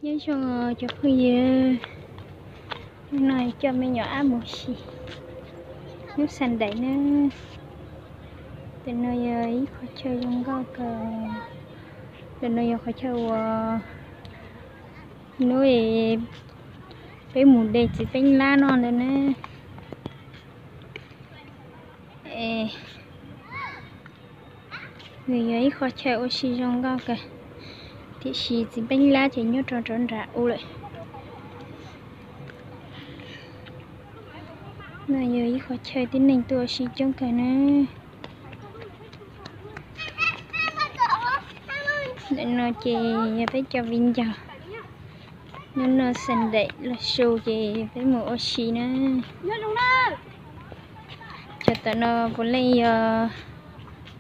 Nyob zoo cov phooj ywg, hnub no coj me nyuam ab mus si hnub Sunday na. Ntawm no yog ib qhov chaw zoo nkauj kawg. Ntawm no yog qhov chaw uas hnub peb mus de txiv peeb lab no ntawd na. Nws yog ib qho chaw ua si zoo nkauj kawg, tiam sis txiv peeb lab ces nyob rau nram u lawm. No yog ib qho chaw tib neeg tuaj ua si coob kawg na. Ntawm no ces yog peb cov viv ncaus, hnub no Sunday los su ces peb mus ua si na. Cov tom no puav leej yog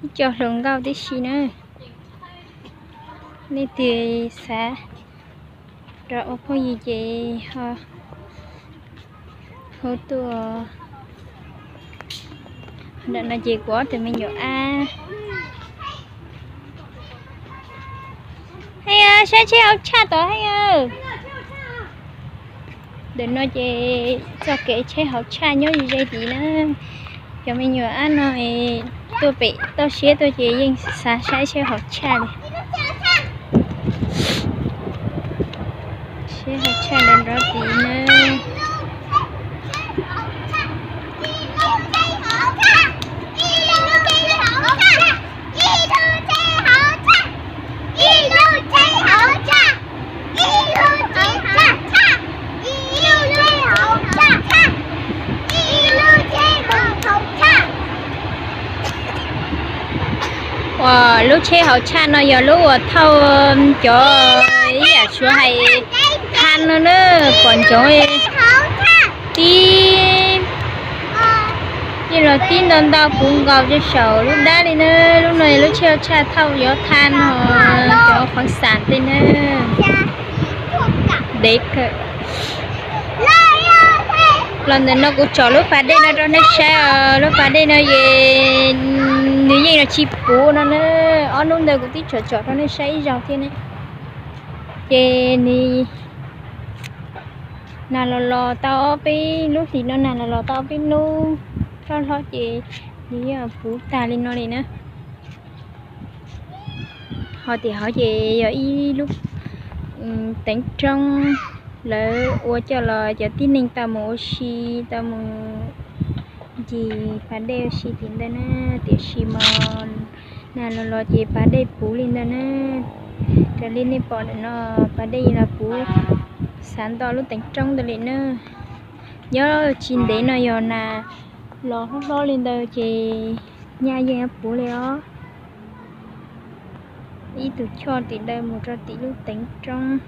ib co hluas nkauj tib si na. Leej twg xav rov ua phooj ywg ces ho hu tuaj. Ntawm no ces kuv ob tug me nyuam ab. Heej, saib tsheb hauv tshaj tod heej. Ntawm no ces txoj kev tsheb hauv tshaj nyob ze tid na. Cov me nyuam ab no tuaj pem toj siab tuaj ces yeej xav saib tsheb hauv tshaj li. Tsheb hauv tshaj nrov nrov tid na. Uas lub tsheb hauv tshaj no yog lub uas thauj cov ib yam suav hais tha no na, pom ntsoov tib, yeej los tib ntau ntau puv nkaus rau saum lub dab li na. Lub no lub tsheb hauv tshaj thauj cov tha no, cov qhov xam tej na. Dev kawg. Los ntawm no kuv tsom lub pas dej no rau nej saib os. Lub pas dej no es nws yeej los tsis puv no na. Ob hnub ntawd kuv twb tsom tsom rau nej saib ib zaug thiab ne. Ces nws nag los los tau ob peb lub hlis no, nag los los tau ob peb hnub hlob hlob ces nws yeej puv tag li no li na. Ho tim hauv ces yog ib lub teev roob lawv ua coj los cov tib neeg tau mus ua si, tau mus ncig pas dej ua si tim ntawd na. Tiam sis mas nag los los ces pas dej puv li ntawd na. Raws li nej pom ntawm no, pas dej los puv xav nto lub teev roob ntawd li na. Nyob tsis ntev no yog nag los hlob hlob li ntawd ces nyaj yeej puv li os. Ib tug choj tim ntawd mus rau tim lub teev roob.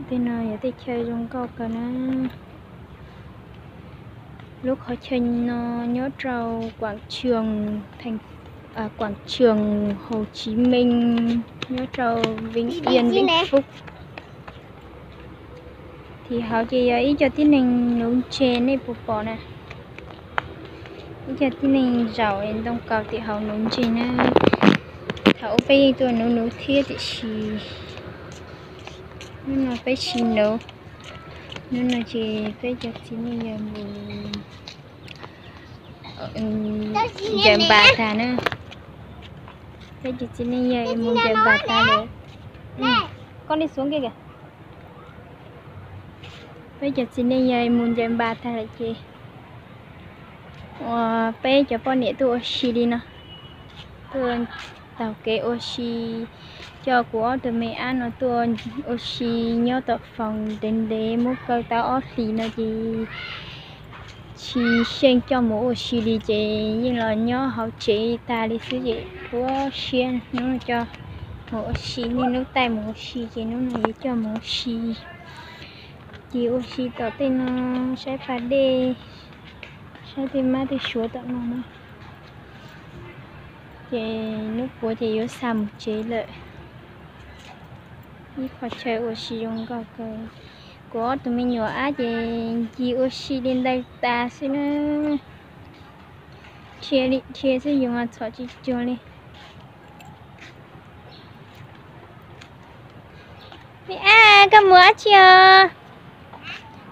Tej no yog tej chaw zoo nkauj kawg na. Lub qhov chaw no nyob rau Quảng Trường, Hồ Chí Minh, nyob rau Vĩnh Yên, Vĩnh Phúc. Tim hauv ces yog ib co tib neeg nuv ntses nej puas pom na. Ib co tib neeg zaum ntoo kaus tim hauv nuv ntses na. Thaum ub peb yeej tuaj nuv nuv thiab tiam sis hnub no peb tsis nuv. Hnub no ces peb cov txiv neej yawg mus ncaws npas tag na. Peb cov txiv neej yawg mus ncaws npas tag lawm. Koj li xuv kiag. Peb cov txiv neej yawg mus ncaws npas tag lawm ces uas peb cov poj niam tuaj ua si li no, tuaj taug kev ua si, coj kuv ob tug me ab no tuaj ua si nyob tom foos ntev ntev muab kaw tau ob hlis no ces tsis xyeej coj mus ua si li ces yeej los nyob hauv tsev tag li xwb ces puas siab hnub no coj mus ua si, niaj hnub taij mus ua si ces hnub no yuav coj mus ua si. Ces ua si tom tej no, saib pas dej, saib tej mab tej suav tom no na. Ces hnub puav ces yuav xa mus tsev lawm. Ib qho chaw ua si zoo nkauj kawg. Kuv ob tug me nyuam ab ces ncig ua si li ntawd tas xwb na. Dhia li dhia xwb yus mas txhom tsis cuag li. Me ab, koj mus dab tsi os?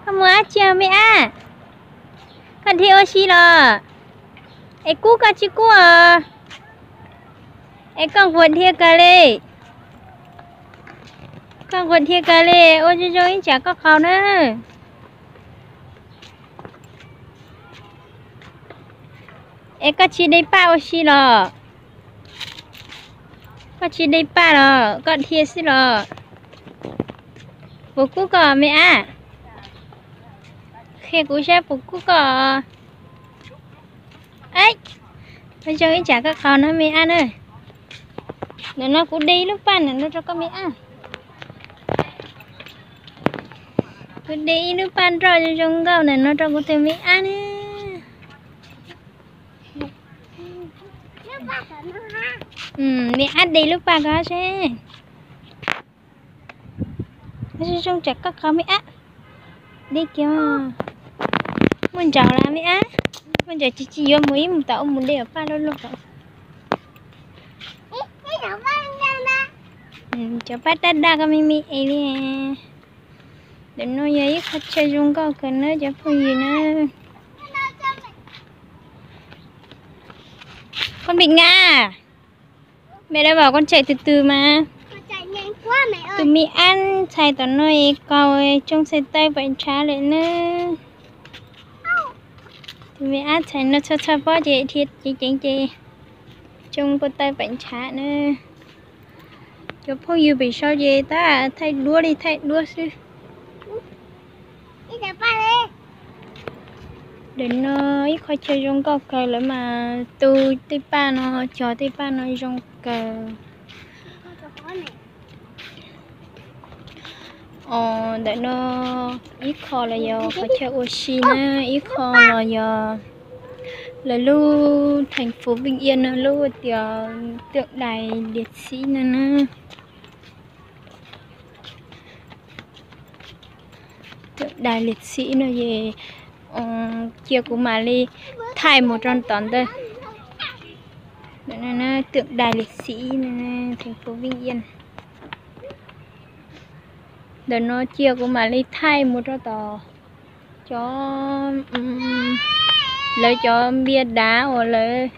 Koj mus dab tsi os me ab? Koj dhia ua si los? Es kub koj tsis kub os? Es koj nquag dhia kawg li. Koj nquag dhia kawg li, ua zoo zoo ib tsam koj qaug na. Es koj tsis de paj ua si los? Koj tsis de paj los koj dhia xwb los? Puas kub koj me ab? Qhia kuv saib puas kub koj. Ua zoo ib tsam koj qaug na me ab na. Ntawm no kuv de ib lub paj ntawm no rau koj me ab. Kuv de ib lub paj nroj zoo zoo nkauj ntawm no rau kuv tus me ab na. Me ab de lub paj ko seb. Zoo zoo tsam koj qaug me ab. De kiag. Muaj ntsaum las me ab? Muaj ntsaum tsis tsis yuav mus ib mus tau ua mus de paj luaj luaj. Cov paj daj daj koj me me es li. Ntawm no yog ib qho chaw zoo nkauj kawg na cov phooj ywg na. Koj npim nga, mẹ đã bảo con chạy từ từ mà. Tus me ab txhais tom no es kaus tsoo txhais taw pem ntshav lawm na. Tus me ab txhais no txhaj txhaj pob ces dhia ceev ceev ces tsoo puas taw pem ntshav na. Cov phooj ywg pem saud ces tab thaij duab li thaij duab xwb. Ntawm no ib qho chaw zoo nkauj kawg lawv mas tu tej paj no, cog tej paj no zoo kawg. Ntawm no ib qho los yog qhov chaw ua si na, ib qho los yog lawv lub thành phố Vĩnh Yên no lub tias tượng đài liệt sĩ no na. Tượng đài liệt sĩ no ces cia kuv mam li thaij mus rau tom ntej. Tượng đài liệt sĩ thành phố Vĩnh Yên. Ntawm no cia kuv mam li thaij mus rau tom cov, lawv cov npia dav uas lawv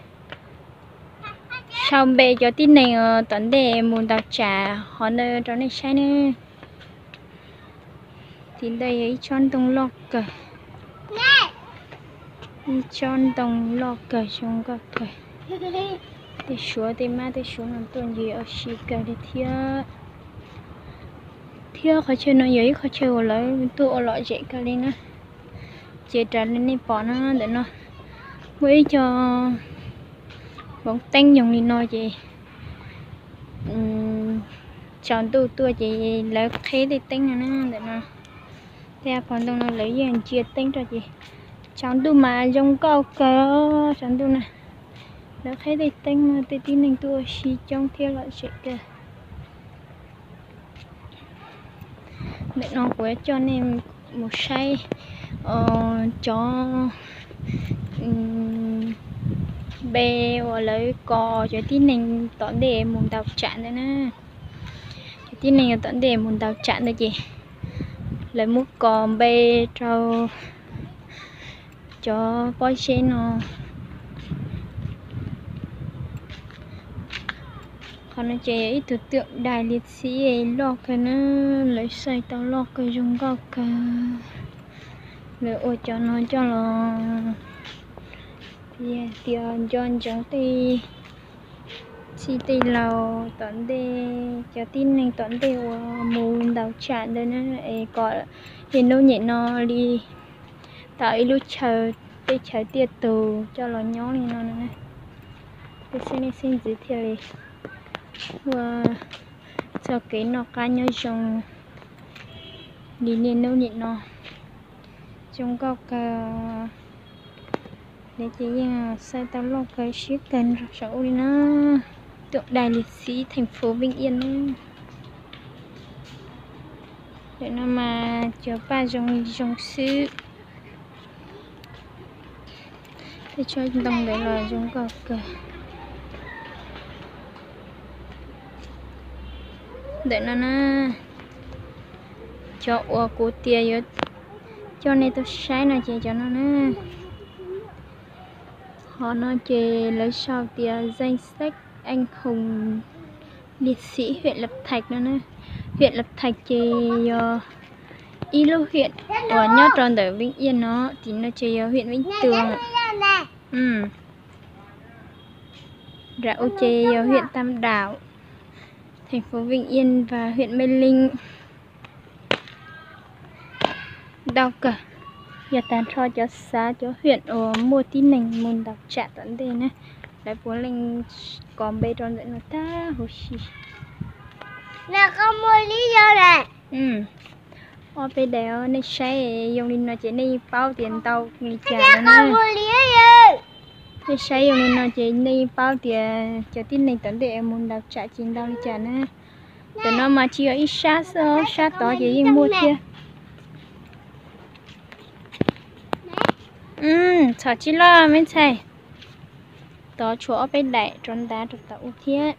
sau npe cov tib neeg tom ntej mus ntaus tsam hov ntawd rau nej saib nawb. Tim ntawd yog ib tsob ntoo loj kawg, ib tsob ntoo loj kawg zoo nkauj kawg. Tej suav tej mab tej suav no tuaj ncig ua si kawg li thiab. Thiab qhov chaw no yog ib qhov chaw uas lawv tuaj ua lom zem kawg li na. Ces raws li nej pom na ntawm no muaj ib co hmoov teeb yoog li no ces tsaus ntuj tuaj ces lawv qheb tej teeb no na ntawm no. Tej phom ntoo no lawv yeej ntsia teeb rau ces tsaus ntuj mas zoo nkauj kawg tsaus ntuj na. Lawv qheb tej teeb no tej tib neeg tuaj ua si coob thiab lom zem kawg. Ntawm no kuv coj nej mus saib cov npe uas lawv kos cov tib neeg tom ntej mus ntaus tsam ntawd na. Cov tib neeg tom ntej mus ntaus tsam ntawd ces lawv muab kos npe rau cov pob zeb no. Qhov no ces yog ib tug tượng đài liệt sĩ loj kawg na, lawv xaij tau loj kawg zoo nkauj kawg. Lawv ua cov no coj los tias nco ntsoov tej txij tej laus tom ntej, cov tib neeg tom ntej uas mus ntaus tsam ntawd na, es kom niaj hnub nim no li tau ib lub chaw, teb chaws tiaj tus coj los nyob li no na. Tej xeeb leej xeeb ntxwv thiaj li ua txoj kev noj qab nyob zoo li niaj hnub nim no. Zoo nkauj kawg. Lawv ces yeej xaij tau loj kawg siab kawg saum ub li na. Tượng đài liệt sĩ thành phố Vĩnh Yên na. Ntawm no mas cov paj zoo zoo xwb. Tej tsob ntoo ntawd los zoo nkauj kawg. Ntawm no na, Cov uas kuv tias yuav coj nej tuaj saib no ces cov no na. Hov no ces lawv sau tias danh sách anh hùng liệt sĩ huyện Lập Thạch no na. Huyện Lập Thạch ces yog ib lub huyện uas nyob rau ntawm Vĩnh Yên no, tim no ces yog huyện Vĩnh Tường. Nram u ces yog huyện Tam Đảo, thành phố Vĩnh Yên và huyện Mê Linh. Ntau kawg, yog tag nrho cov xav cov huyện uas muaj tib neeg mus ntaus tsam tom ntej na, lawv puav leej kos npe rau ntawm no tag huv si. Ob peb daim nej saib zoo li no ces nej yeej paub tias ntau li cas lawm na. Nej saib zoo li no ces nej yeej paub tias cov tib neeg tom ntej mus ntaus tsam ces ntau li cas na. Ntawm no mas tsis yog ib sab xwb, sab tod ces yeej muaj thiab. Txhom tsis loj me ntxhais. Tod tshuav ob peb daim rov ntav rau tom u thiab.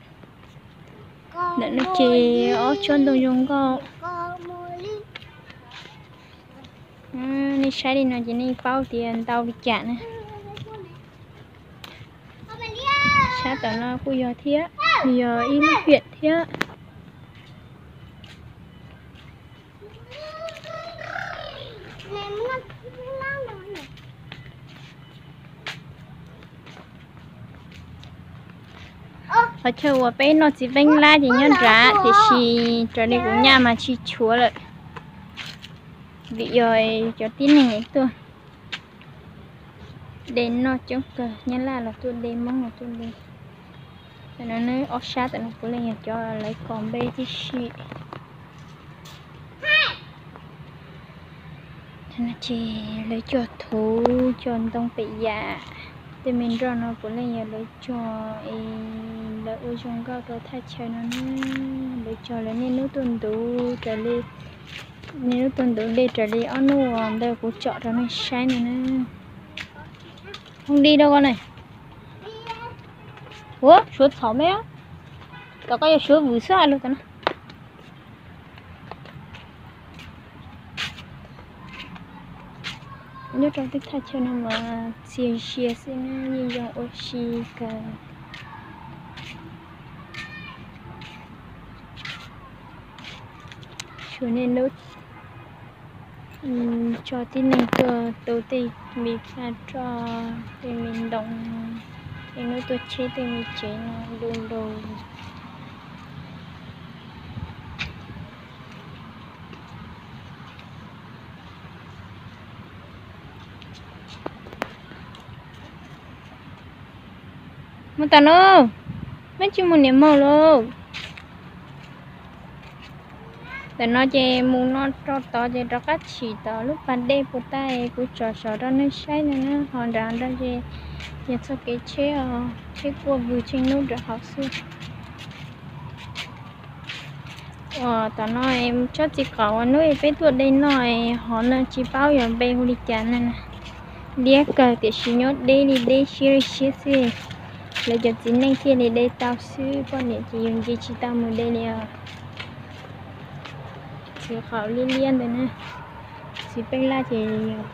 Ntawm no ces ob tsob ntoo zoo nkauj. Nej saib li no ces nej paub tias ntau li cas na. Sab tom no kuj yog thiab, yog ib lub hiam thiab. Qhov chaw uas peb noj txiv peeb lab ces nyob nrad, tiam sis raws li kuv nyaj mas tsis tshuav lawm, vim yog cov tib neeg tuaj de noj coob kawg, Nyab Laj los tuaj de, Hmoob los tuaj de. Tam no ob sab tam no puav leej yog cov lawv kos npe tib si. Tam no ces lawv cog thuv cog ntoo pem yam, tej me nroj no puav leej yog lawv cog es lawv ua zoo nkauj rau thaj chaw no na. Lawv cog lawv niaj hnub tuaj ntuv raws li, niaj hnub tuaj ntuv dej raws li ob hnub uas ntawd kuv tsom rau nej saib no na. Hoo di rau koj na. Ua suav txhom me, tom koj yuav suav vwm xwb lug tom no. Nyob rau tej thaj chaw no mas txias zias xwb na, yeej zoo ua si kawg. Tshuav niaj hnub tso tib neeg tuaj tu tej me phaj roj, tej me ntoo, niaj hnub tuaj cheb tej me tsev no du lug. Mus tom no, meb tsis mus niam mog lauj. Tam no ces mus no rau tod ces rov qab tshim tom lub pas dej puas tas kuv tsom sov rau nej saib no na. Ho nrad nrad ces yog txoj kev tsheb os, tsheb kuaj vwg tsheej hnub rau hauv xwb. Uas tom no tsob txiv qaum uas hnub peb tuaj de noj, hov no tsis paub yog npe hu li cas na. Liab kawg tiam sis nyob deb li deb siab li siab xwb. Lawv cov txiv neej thiaj li de tau xwb, poj niam ces yus nce tsis tau mus de li os. Txiv qaum liab liab ntawd na, txiv peeb lab ces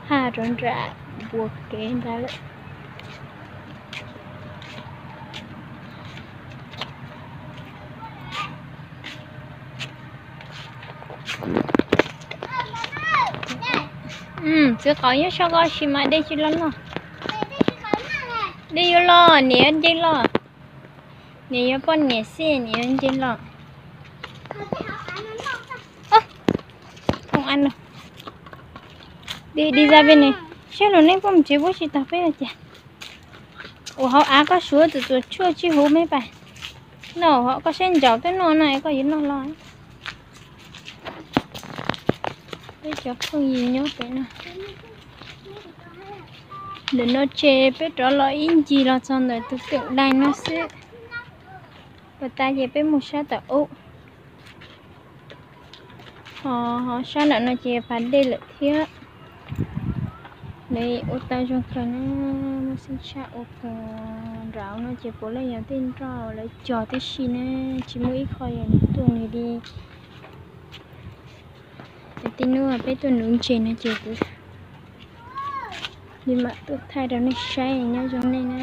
phaj rov nram npuas kev nrad lawm. Txiv qaum nyob saum ko sis mas de tsis los noj. De yuav los, niam yuav nce los. Niam yuav poj niam xwb, niam yuav nce los. Di di za peb ne, saib lus neej poj mus tsev puab tsis tag peb ua cas. Ua hauv av koj suav txuas txuas tshuaj tsib huv me pas. Noj hov koj saib ntsaum twb noj no koj yuav noj los. Peb cov phooj ywg nyob pem no. Ntawm no ces peb rov los ib ncig los txog ntawm tus teem daim no xwb. Pas tas ces peb mus sab tom ub. Ho sab nram no ces pas dej lawm thiab. Lawv ua tau zoo kawg na, muaj xeeb tshaj ua kawg. Nram no ces puav leej yog tej nroj lawv cog tib si na, tsis muaj ib qho yog nws tuaj nws li. Ib hnub peb tuaj nuv ntses no ces kuv li mam tuaj thaij rau nej saib, nyob zoo nej na.